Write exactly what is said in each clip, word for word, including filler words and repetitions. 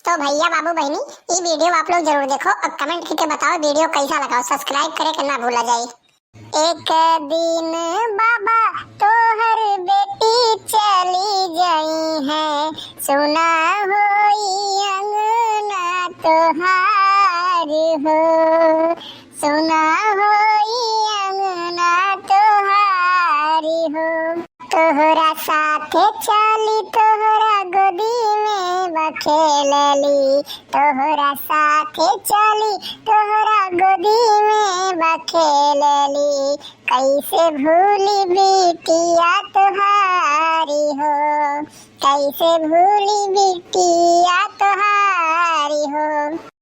तो भैया, बाबू, बहिनी, ई video आप लोग जरूर देखो और comment करके बताओ video कैसा लगा। Subscribe करे के ना भूला जाए। एक दिन बाबा तोहर बेटी चली जइहैं, सुना होई अंगना तोहार हो, सुना होई अंगना तोहार हो। तोहरा साथे चली, तोहरा गोदी में बखेलली, तोहरा साथे चली, तोहरा गोदी में बखेलली। कैसे भूली बिटिया तोहारी हो, कैसे भूली बिटिया तोहारी हो।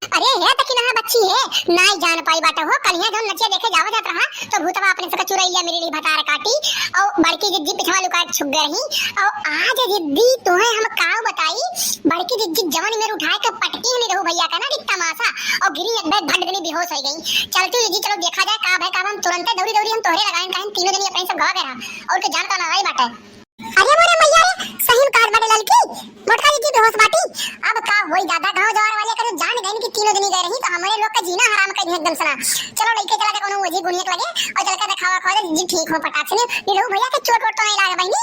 अरे हे दखिनहा बच्ची हे, नाई जान पाई बाटे हो, कलिया जौन नचिया देखे जावा जात रहा, तो भूतवा अपने सबका चुरैलिया मिली भतार काटी, और बड़की जिज्जी पिछवा लुकाए छुप गए रही, और आज जिज्जी तुहे हम काव बताई, बड़की जिज्जी जवन मेर उठाए के पटकी हनी रहू भैया का ना कि तमाशा, और गिरी एक बैग भंड देनी बेहोश हो गई। चलती जिज्जी चलो देखा जाए का भाई का, हम तुरंते दौड़ी दौड़ी हम तोहरे लगाए, काहे तीनों जनी अपने सब गवा गए रहा, और के जान का ना आई बाटे। अरे मोरे मैया रे, सही में कहत बाटे ललकी, मोटका जिज्जी बेहोश बाटी। अब का होई दादा, गांव जवार वाले करो जान गइन कि तीनों जनी गए रही तो हमरे लोग का जीना हराम कर दिए एकदम सना। चलो लइके चला दे कोनो ओझी गुनिया के लगे और चल के देखावा खो दे जिज्जी ठीक हो पटाक से। निरहू भैया के चोट वोट तो नहीं लागे बहिनी?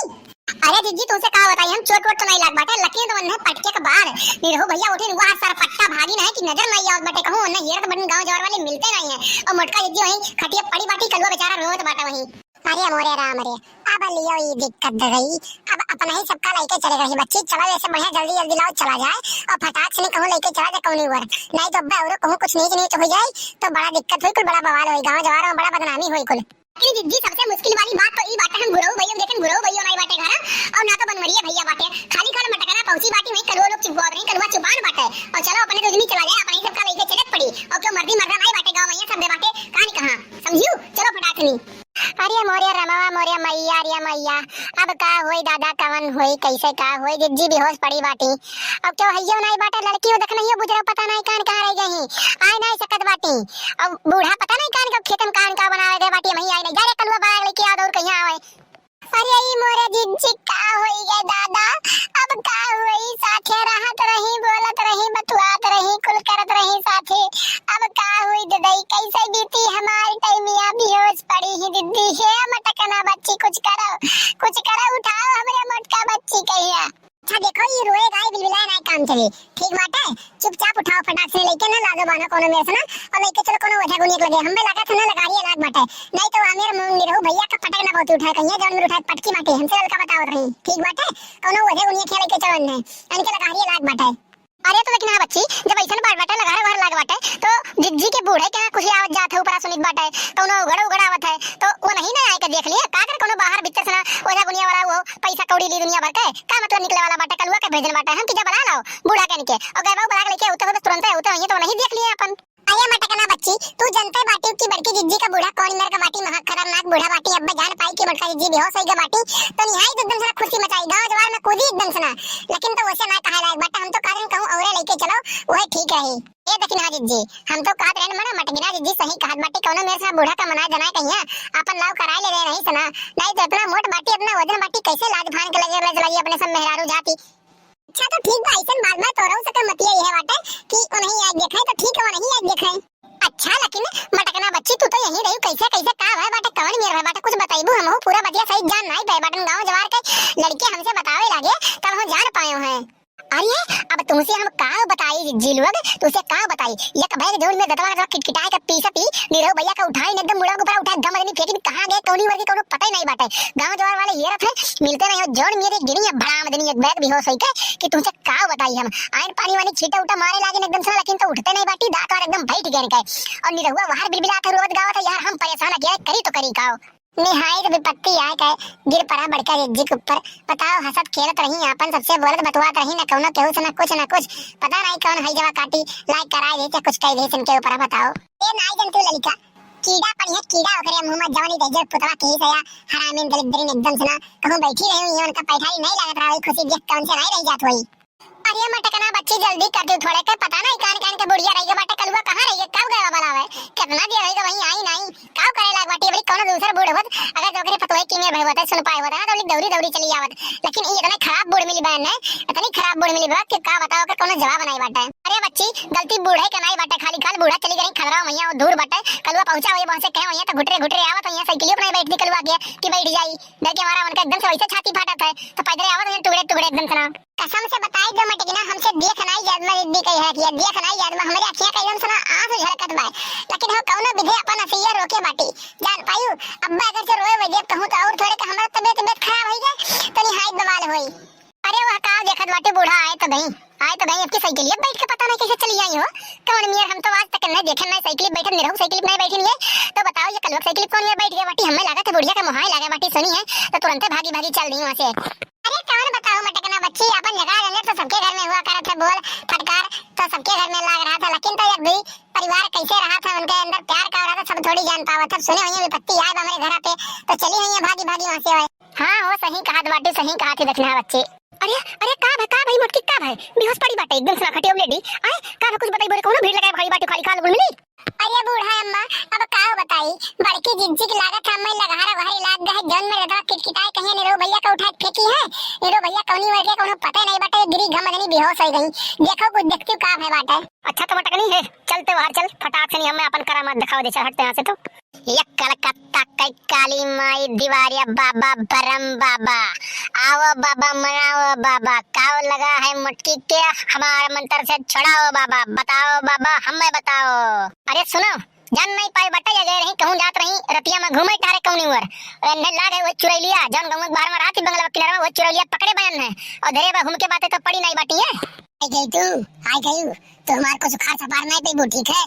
अरे जिज्जी तुमसे का बताई हम, चोट वोट तो नहीं लाग बाटे, लकिन तो मन है पटके के बाद निरहू भैया उठे हुआ सारा पट्टा भागी ना है कि नजर नहीं आवत बाटे कहूँ, उन्हें हेरत बटन गांव जवार वाले मिलते नहीं है। और मोटका जिज्जी वहीं खटिया पड़ी बाटी, कलुआ बेचारा रोवत बाटा वहीं। अरे मोरे राम रे, अब लियो ई दिक्कत दे गई। अब अपना ही सबका लइके चले रही बच्ची, चला जैसे बढ़िया जल्दी जल्दी लाओ चला जाए और फटाक से नहीं कहूँ लइके चला जाए कौनी ओर, नहीं तो अब्बे औरो कहूँ कुछ नीच नीच हो जाए तो बड़ा दिक्कत हुई, कुल बड़ा बवाल हुई, गाँव जवार में बड़ा बदनामी हुई कुल। लेकिन जिज्जी सबसे मुश्किल वाली बात तो ई बाटे हम गुरऊ भैया देखें, गुरऊ भैया नहीं बाटे घर और ना तो बनवरिया भैया बाटे, खाली खाल मटकना पहुंची बाटी वहीं कलुआ लोग चुपवा रही, कलुआ चुपान बाटे। और चलो अपने तो जनी चला जाए, अपने ही सबका लइके चले पड़ी और क्यों मर्दी मर्दा नहीं बाटे गाँव में ये सब दे बाटे कहानी कहाँ समझियो, चलो फटाक से नहीं। अरे मोरे रमवा, मोरे मैया, रे मैया, अब का होई दादा, कवन होई, कैसे का होई? जिज्जी बेहोश पड़ी बाटी। अब क्यों हइयो नाई बाटे, लड़की हो देख नहीं हो, बुजरा पता नाई कान कहाँ रह गई, आए नाई सकत बाटी। अब बूढ़ा पता नाई कान का खेत में कान का बनावे गए बाटी, वहीं आए नहीं। जा रे कलुआ बाग लेके आओ, दौड़ कहीं आवे। अरे ई मोरे जिज्जी का होई गे दादा, अब का होई? साथे रहत रही, बोलत रही, बतुआत रही, कुल करत रही साथे। अब का होई ददई, कैसे बीती हमारी टाइमिया? बेहोश पड़ी ही दीदी। हे मटकना बच्ची, कुछ करो, कुछ करो, उठाओ हमरे मोटका बच्ची कहिया। अच्छा देखो, ई रोए गाए बिलबिलाए नाई काम चली, ठीक बाटे? चुपचाप उठाओ फटाक से, लइके ना लादो बानो कोनो मेर से ना, और लइके चलो कोनो ओझा गुनिया के लगे। हमें लगा था ना लगारिया लाग बाटे, नहीं तो आमेर मुंह निरहू भैया का पटक ना बहुत उठाए कहिए, जौन मेर उठाए पटकी बाटे, हमसे ललका बतावत रही, ठीक बाटे? कोनो ओझा गुनिया के लइके चलो इन्हें, इनके लगारिया लाग बाटे। अरे तो लेकिन हाँ बच्ची, जब ऐसन बात बाटे, लगारे वार लाग बाटे, तो जिज्जी के बूढ़े के यहाँ कुछ आवत जात है, ऊपरा सुनित बाटे, कौनो उगड़ उगड़ आवत है, तो वो नहीं ना आए के देख लिए, का कर कौनो बाहर भीतर से ना ओझा गुनिया वाला वो पैसा कौड़ी ली दुनिया भर के, का मतलब निकले वाला बाटे, कलुआ के भेजन बाटे, हम कि जा बुला लाओ बूढ़ा के इनके, और गए बाबू बुला के लेके उते हो बस तुरंत है, उते होइए तो नहीं देख लिए अपन। अरे मटकना बच्ची, तू जनते बाटी कि बड़की जिज्जी का बूढ़ा कौन मेर का बाटी, महा खतरनाक बूढ़ा बाटी, अब्बे जान पाई कि बड़का जिज्जी बेहोश होई गा बाटी, तो निहाई एकदम से ना खुशी मचाई, गाँव जवार में कूदी एकदम से ना, लेकिन तो वैसे ना कहा लायक बाटे, हम तो कारण कहूँ औरे लेके चलो, वह ठीक रही। ए दखिनहा जिज्जी, हम तो कहत रहन मना मटकिना जिज्जी सही कहत बाटी, कौनो मेर से बूढ़ा का मनाए जनाए कहिया, अपन लाव कराए ले रहे नहीं सना, नहीं तो इतना मोट बाटी, इतना वजन बाटी, कैसे लाज भान के लगे रह चलाई अपने सब मेहरारू जाती। अच्छा तो ठीक बा, ऐसन बात बा, तोरो सके मतिया यह बाटे कि उन्हीं आज देखे तो ठीक है, नहीं आज देखे। अच्छा लेकिन मटकना बच्ची, तू तो यहीं रही, कैसे कैसे का भय बाटे, कवन मेर भय बाटे, कुछ बताइबू? हमहू पूरा बतिया सही जान नहीं पाए बाटन, गाँव जवार के लड़के हमसे बतावे लागे तब हम जान पाए हैं। अरे अब तुमसे हम का बताई जिज्जी लोग, तुमसे का बताई, एक बैग जौन में दतवा दतवा किटकिटाए के पीसत ही निरहू भैया का उठाई एकदम मुड़ा के ऊपर उठा गम आदमी फेंकी, कहाँ गए कौनी वर्गी कौनो पता ही नहीं बाटे। गाँव जवार वाले ये रथ है, मिलते नहीं हो जौन मेरे गिनी है भड़ाम देनी एक बैग बेहोश होई के कि तुमसे का बताई हम। आइन पानी वानी छीटा उटा मारे लागे एकदम से, लेकिन तो उठते नहीं बाटी, दांत वार एकदम बैठ गए इनके। और निरहुआ बाहर बिलबिला के रोवत गावत है, यार हम परेशान अकेले करी तो करी काओ। निहायत विपत्ति आए के गिर पड़ा बड़का जिज्जी के ऊपर। बताओ, हंसत खेलत रही, आपन सबसे बोलत बतुआत रही, न कौनो केहू से न कुछ न कुछ। पता नहीं कौन हई जवा काटी, लाइक कराए दे, चाहे कुछ कह दे इनके ऊपर, बताओ। ए नाई जन तू ललिका, कीड़ा पड़ी है कीड़ा ओकरे मुंह में, जवानी दहिजर पुतवा के ही सया, हरामी दलिद्रीन एकदम से ना, कहूँ बैठी रही हुई, उनका पैठारी नहीं लागत रहा, वही खुशी देख कौन से नहीं रह जात हुई। अरे मटकना बच्ची, जल्दी कर दे थोड़े के, पता नहीं कान कान के बुढ़िया रही गई बाटे, कलुआ कहाँ रही गई, कब गया बुलावे, कितना देर होई गई वहीं आई नहीं, काव करे लाग बाटी, बड़ी कौनो दूसर बूढ़ होत, अगर तो ओकरे पतोहे की मेर भय होता, सुन पाए होता ना, तो लिख दौड़ दौड़ी चली आवत। लेकिन ई इतने खराब बूढ़ मिली बहन ने, इतनी खराब बूढ़ मिली बा कि का बताओ, ओकर कोनो जवाब नाई बाटे। अरे बच्ची, गलती बूढ़े के नाई बाटे, खाली खाल बूढ़ा चली गई खदरा मैया, वो दूर बाटे, कलुआ पहुंचा हुई, पहुंचे कहे हुई तो घुटरे घुटरे आवत हुई, साइकिलियों पर नाई बैठती कलुआ के कि बैठ जाई, डर के मारा उनका एकदम से वैसे छाती फाटत है, तो पैदल आवत हुई टुकड़े टुकड़े एकदम से ना। कसम से बताई दो मटकिना, हमसे देख नाई जात में दीदी कही है कि देख नाई जात में, हमरे अखियां का एकदम से ना आंसू झलकत बा, लेकिन हम कौनो विधि अपन असिया रोके बाटी। जान पायू, अब्बा अगर से रोए वजह कहूँ तो और थोड़े का हमारा तबीयत, तबीयत खराब होई जाए, तो निहायत बवाल होई। अरे वह का देखत बाटे बूढ़ा, आए तो गई, आए तो गई, अब की साइकिल ये बैठ के पता नहीं कैसे चली आई हो। कौन मियर, हम तो आज तक नहीं देखे, नहीं साइकिल बैठन नहीं रहू, साइकिल नहीं बैठी नहीं है, तो बताओ ये कलुआ साइकिल कौन मियर बैठ गया बाटी, हमें लागत है बुढ़िया का मुहाई लागे बाटी, सुनी है तो तुरंत भागी भागी चल दी वहाँ से। अरे कौन बताओ मटकना बच्ची, अपन झगड़ा झंझट तो सबके घर में हुआ करत है, बोल फटकार तो सबके घर में लाग रहा था, लेकिन तो एक भी परिवार कैसे रहा था, उनके अंदर प्यार का रहा था, सब थोड़ी जान पावा था। सुने हुई विपत्ति आए हमारे घर पे, तो चली हुई है भागी भागी वहाँ से आए। हाँ हो, सही कहा बाटी, सही कहा थी दक्षिणा बच्ची। अरे अरे, का भा, का भाई मोटकी, का भाई बेहोश पड़ी बाटे एकदम से ना खटिया लेडी। आए का भा, कुछ बताई बोले, कौनो भीड़ लगाए खड़ी बाटे, खाली खाल गुल मिली। अरे बूढ़ा अम्मा, अब का बताई, बड़की जिज्जी की लागत है, मैं लगहरा वहरी लाग गए, जौन में रधवा किटकिटाए कहिए, निरो भैया का उठाए फेंकी है, निरो भैया कौनी वर्ग के, कोनो पता नहीं बाटे, गिरी घमदनी बेहोश हो गई। देखो कुछ देखती का भय बाटे। अच्छा तो मटकनी है, चलते बाहर चल, फटाक से नहीं हमें अपन करामात दिखाओ दे, चल हटते यहाँ से तो। ये कलकत्ता कई काली माई दिवारिया बाबा बरम बाबा, आओ बाबा मनाओ बाबा, काव लगा है मुटकी के हमार मंत्र से छुड़ाओ बाबा, बताओ बाबा हमें बताओ। अरे सुनो, जान नहीं पाए बटा, ये गए रही कहूँ जात रही रतिया में घूमे टहरे कौनी ओर, इन्हें लाग है वो चुरैलिया जौन गाँव के बाहर में रात ही बंगला किनारा में वो चुरैलिया पकड़े बयन है और धरे बा घूम के बातें तो पड़ी नहीं बाटी है। आई गई तू, आई गई। तो हमार को सुखार सपार नहीं पेबू, ठीक है?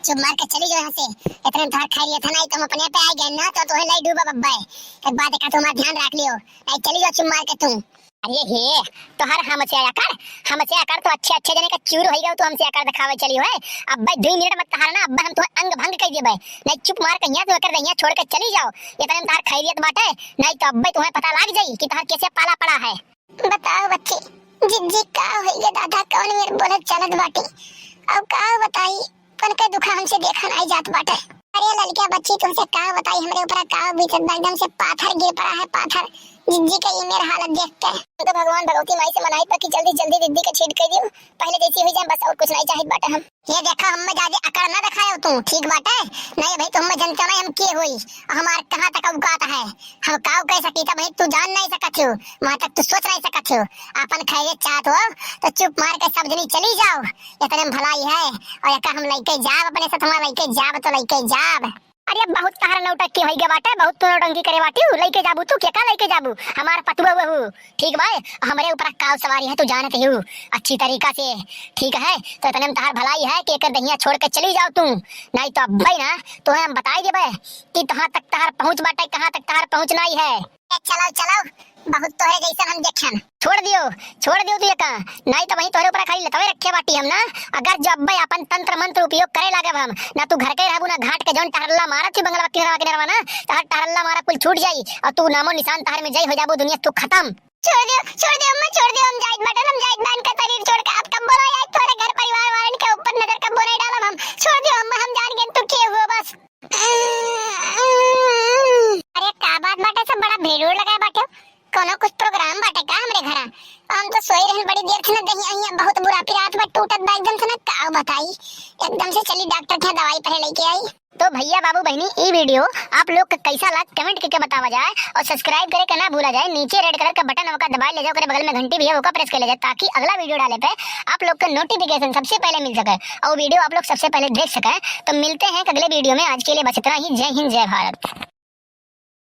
चुप मार के चली जाओ यहाँ से। इतने में तोहार खैरियत है ना, तुम अपने पे आ गए ना, तो तुम्हें लाई डूबा बब्बा है। एक बात का तुम्हारा ध्यान रख लियो, नहीं चली जाओ चुप मार के तुम। अरे हे, तोहर हमसे अकड़, हमसे अकड़ तो अच्छे अच्छे जने का चूर होई गयो, तू हमसे अकड़ दिखावे चली हो। अब्बे दुई मिनट मत तहार ना, अब्बे हम तुम्हें अंग भंग कर देबे। नहीं चुप मार के यहाँ से कर दे, यहाँ छोड़ के चली जाओ। इतने में तोहार खैरियत बाटे, नहीं तो अब्बे तुम्हें पता लग जाई कि तोहार कैसे पाला पड़ा है। बताओ बच्ची, जिज्जी का होइगे दादा, कौन मेर बोलत चलत बाटी। अब का बताई, कन के दुखा हमसे देखा नाई जात बाटे। अरे ललकिया बच्ची, तुमसे का बताई, हमरे ऊपर का बीतत बा, एकदम से पाथर गिर पड़ा है, पाथर। जिज्जी के ई मेर हालत देख के। हम तो भगवान भगवती माई से मनाई पा कि जल्दी जल्दी जिज्जी के ठीक कर दियो, पहले जैसी हुई जाए बस, और कुछ नाई चाहित बाटे हम। ये देखा, हमें ज्यादा अकड़ ना दिखायो तू, ठीक बाटे? नहीं भाई, तुम जनता नहीं हम के होई, हमार कहाँ तक औकात है, हम काव कह सकी था भाई, तू जान नहीं सकत हो, वहाँ तक तू सोच नहीं सकत हो। अपन खैरियत चाहत हो तो चुप मार के सब जनी चली जाओ, इतने में भलाई है। और एका हम लइके जाब, अपने साथ वहाँ लइके जाब तो लइके जाब। अरे बहुत तहर नौटंकी होई गए बाटे, बहुत तू नौटंकी करे बाटी, लइके जाबू तू, के का लइके जाबू? हमार पतुआ हुआ हूँ, ठीक बा, हमरे ऊपर काव सवारी है, तू जानत ही हूँ अच्छी तरीका से, ठीक है? तो इतने में तहार भलाई है कि एकर दहिया छोड़ के चली जाओ तू, नहीं तो अब्बे ना तोहे हम बताई देबे कि कहाँ तक तहार पहुँच बाटे, कहाँ तक तहार पहुँच नाई है। ए, चलो, चलो, बहुत तोहरे जैसन हम देखेन। छोड़ दियो, छोड़ दियो तू एका, नाई तो वहीं तोहरे ऊपर खाली लतवे रखे बाटी हम ना। अगर जो अब्बे अपन तंत्र मंत्र उपयोग करे लागब हम, ना तू घर के रहबू, ना घाट के जौन टहरल्ला मारत ही बंगला किनरवा किनरवा ना, तहार टहरल्ला मारा कुल छूट जाई और तू नामो निशान तहार में जाई हो जाबू दुनिया से तू खत्म। छोड़ दियो, छोड़ दियो अम्मा, छोड़ दियो, हम जाइत बाटन, हम जाइत बान का शरीर छोड़ के। अब कब्बो ना आई तोरे घर परिवार वालन के ऊपर नजर कब्बो नहीं डालब हम। छोड़ दियो अम्मा, हम जान गए तू के हुआ बस। अरे का बात बाटे, सब बड़ा भीड़ उड़ लगा बाटे, कोनो कुछ प्रोग्राम बाटे का हमरे घरा? हम तो सोई रहन बड़ी देर से न दही आई, बहुत बुरा पिरात बा, टूटत बा एकदम से न, का बताई, एकदम से चली डॉक्टर के दवाई पहले लेके आई। तो भैया बाबू बहनी, ई वीडियो आप लोग के कैसा लग कमेंट करके बतावा जाए और सब्सक्राइब करे के ना भूला जाए। नीचे रेड कलर का बटन होगा दबाए ले जाओ, ओकरे बगल में घंटी भी है, ओका प्रेस कर ले जाए ताकि अगला वीडियो डाले पे आप लोग के नोटिफिकेशन सबसे पहले मिल सके और वीडियो आप लोग सबसे पहले देख सके। तो मिलते हैं अगले वीडियो में, आज के लिए बस इतना ही। जय हिंद, जय भारत।